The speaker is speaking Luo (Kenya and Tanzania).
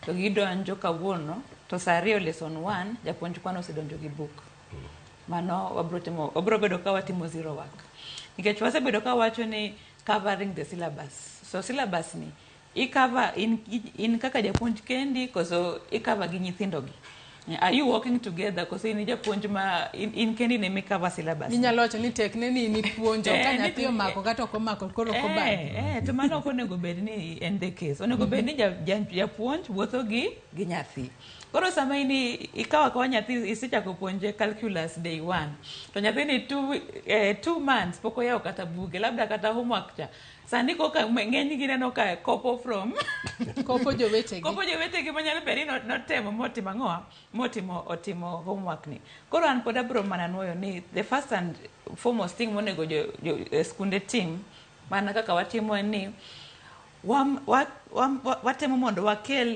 To gidonjo kawuono to saa 2 lesson 1 japuonj kwano osedonjo gi book. Mano wabro timo, wabro bedo ka watimo zero work. Nikech wasebedo ka wacho ni covering the syllabus. So syllabus ni i-cover in kaka japuonj kendi koso i-cover gi nyithindo gi? Are you working together koso in japuonj ma in kendi ne mi-cover syllabus? Inyalo wacho ni tekne ni in ipuonjo ka nyathi omako kata ok omako, koro ok obagi. To mano ok onego bed ni en the case. Onego bed ni japuonj wuotho gi nyathi. Koro sama in ikawo akawa nyathi, isechako puonje calculus day one, to nyathini 2 months pok oyawo kata buge, labda kata homework cha sani koka ng'eny gi neno ka kopo from kopo jowetegi. Kopo jowetegi manyalo bedo ni notemo motimo ang'owa motimo otimo homework ni. Koro an pod abiro mana nuoyo ni the first and foremost thing monego jo skunde tim mana kaka watimo en ni watemo mondo wakel